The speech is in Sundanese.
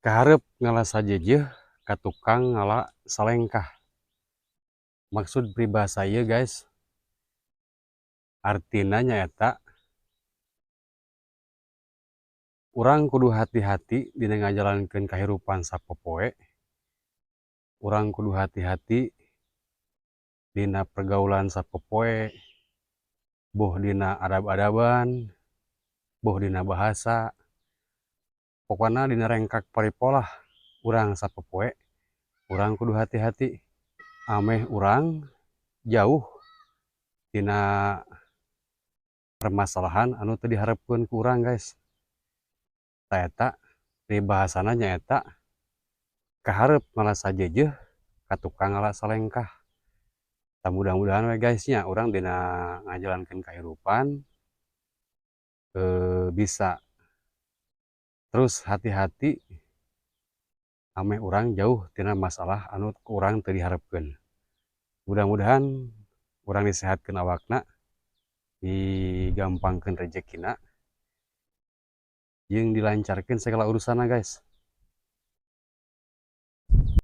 Kaharep ngala sajeujeuh ka tukang ngala salengkah. Maksud peribahasa ieu, guys, artina nyaeta urang kudu hati-hati dina ngajalankeun kahirupan sapopoe. Urang kudu hati-hati dina pergaulan sapopoe, boh dina adab-adaban, boh dina bahasa. Pokona dina rengkak paripolah urang sapopoe, urang kudu hati-hati ameh urang jauh tina permasalahan anu teu diharepkeun ku urang, guys. Tah, eta peribahasana nyaeta kaharep ngala sajeujeuh ka tukang ngala salengkah. Tah, mudah-mudahan we, guys, nya urang dina ngajalankeun kahirupan bisa terus hati-hati ameh urang jauh tina masalah anu ku urang teu diharepkeun. Mudah-mudahan urang disehatkeun awakna, digampangkeun rejekina, jeung dilancarkeun segala urusanna, guys.